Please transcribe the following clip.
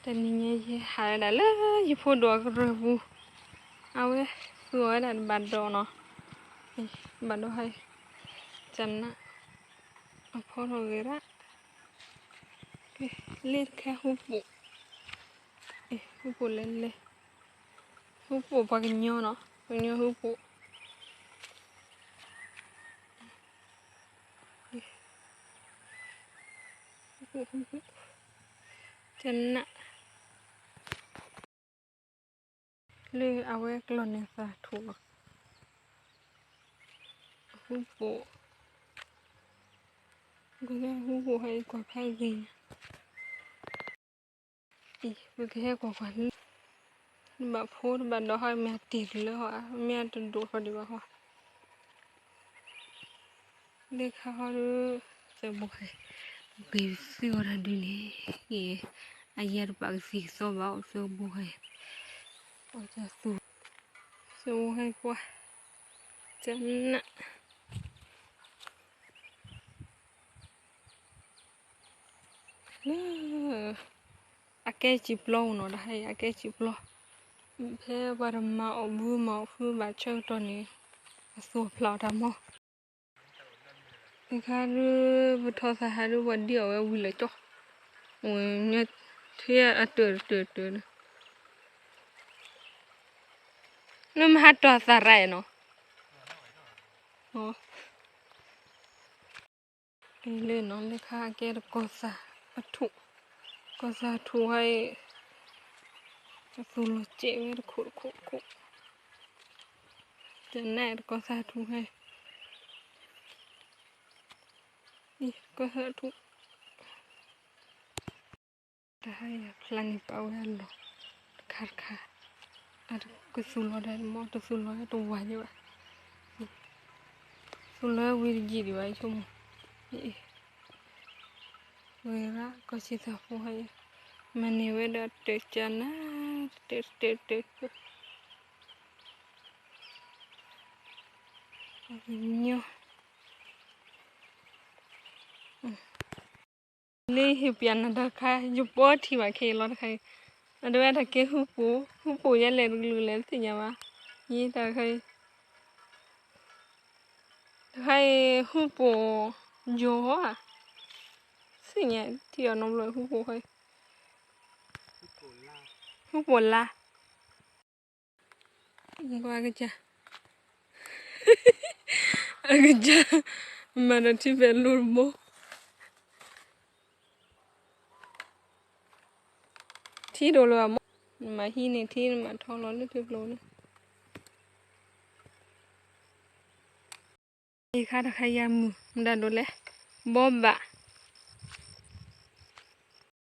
တနံၤညါယဟးဝဲဒၣ်လၢယဖိဒိၣ်အကရၢၢ်ပူၤ, အဝဲသူအီၤဝဲဒၣ်တဘၣ်ဒီးနီၤ, ဘၣ်ဒီးဟဲ, ကနၣ်, အဖီထီၣ်ဂ့ၤဒၣ်, လ့တခါဟူပိာ်, ဟူပိာ်လဲၤလဲၤ, ဟူပိာ်ပှၤကညီနီၤ, ပှၤကညီဟူပိာ် ကနၣ်, လၢအဝဲကျီၢ်န့ၣ်သးထူၣ်လီၤ, ဟူပိာ်, ဟူပိာ်ဟဲကွၢ်ဖးဂ့ၤ, ပကဟဲကွၢ်ကွၢ်လၢ, တဘၣ်ဖိတဘၣ်ဒီးဟီ မ့ၢ်အတ့ၢ်လၢဟီ, မ့ၢ်အတဒိၣ်ထီၣ်ဒံးဘၣ်ဟီ, လၢခါဟီဒီး, သၢဘိဟဲ, ပက့ၤသုဂီၢ်တၢ်ဒုးန့ၣ်, အယဲၢ်တပာ်ကသံၣ်ကသီဘၣ်အီၤ သၢဘိဟဲ, အီၣ်တၢ်သူၣ်, သၢဘိဟဲကွၢ်, ကနၣ် လၢ, အကဲစံာ်ပျီအီၤနီၤ တဟါအံၤ အကဲစံာ်ပျီ, ဖဲပှၤတမၤအီၣ်ဘုမၤအီၣ်ဖုဘၣ်ဆၢကတီၢ်န့ၣ်, အသူၣ်ဖျးအီၣ်တၢ်မီ, အခါဒုး, ပထီၣ်သးဟးဒုးပှၤဒံးအီၣ်ဝဲဝံၤလၢာ်ကၠီ, ဝဲညါထံအတၢၢ်တၢၢ်တၢၢ်န့ၣ် နမ့ၢ်ဟးတီၢ်သးရၤနီၤ, လၢနီၤ လၢခါကဲတကီၢ်သးအထူၣ်, ကီၢ်သးထူၣ်ဝဲအံၤ, အသူၣ်လီၤစဲးဝဲတခိၣ်တခိၣ်တခိၣ်, ကနၣ်တကီၢ်သးထူၣ်ဝဲ, ကီၢ်သးထူၣ် တဟါအံၤဖျါန့ၣ်ပာ်ဝဲအလီၢ်, တခါတခါ, အကသူၣ်လီၤဒီးမ့ၢ်တသူၣ်လီၤတဝၤယဲဘၣ်, သူၣ်လီၤဝံၤတယံာ်ဒံးဘၣ်ဆိကမိၣ်, ဝဲဒၣ်ကီၢ်ဆံသးဖိဟဲ, မၤန့ၢ်ဝဲဒီးတၢၢ်ကနၣ်, တၢၢ်တၢၢ်တၢၢ်, ညီ လၢဟ့ၣ်ပျးနၤတၢ်တခါ ယပီထံၣ်ဘၣ်ခဲအံၤလီၤတခါအံၤ, အဒိဝဲတၢ်ကဲဟူပိာ်, ဟူပိာ်ယဲလဲၣ်တကလုာ်လဲၣ်တသ့ၣ်ညါဘၣ်, ယတၢ်တခါအံၤ, တခါအံၤ ဟူပိာ်ယိၤဧါ, သ့ၣ်ညါထံၣ်အီၤနီတဘျီ ဟူပိာ်ခါအံၤ, ဟူပိာ်လါ ကွၢ်ကစၢ်, အကစၢ်, မၤဒီးထံဖဲလိာ်တဘိ, ထံဒိၣ်လၢၤဘၣ်မး, နမၤဟံးန့ၢ်ထံ နမၤထီလီၤလၢထံကျိန့ၣ်, ယခါတခါယၤမုာ် မတၤဒိးလဲၣ်, ဘီဘၣ်,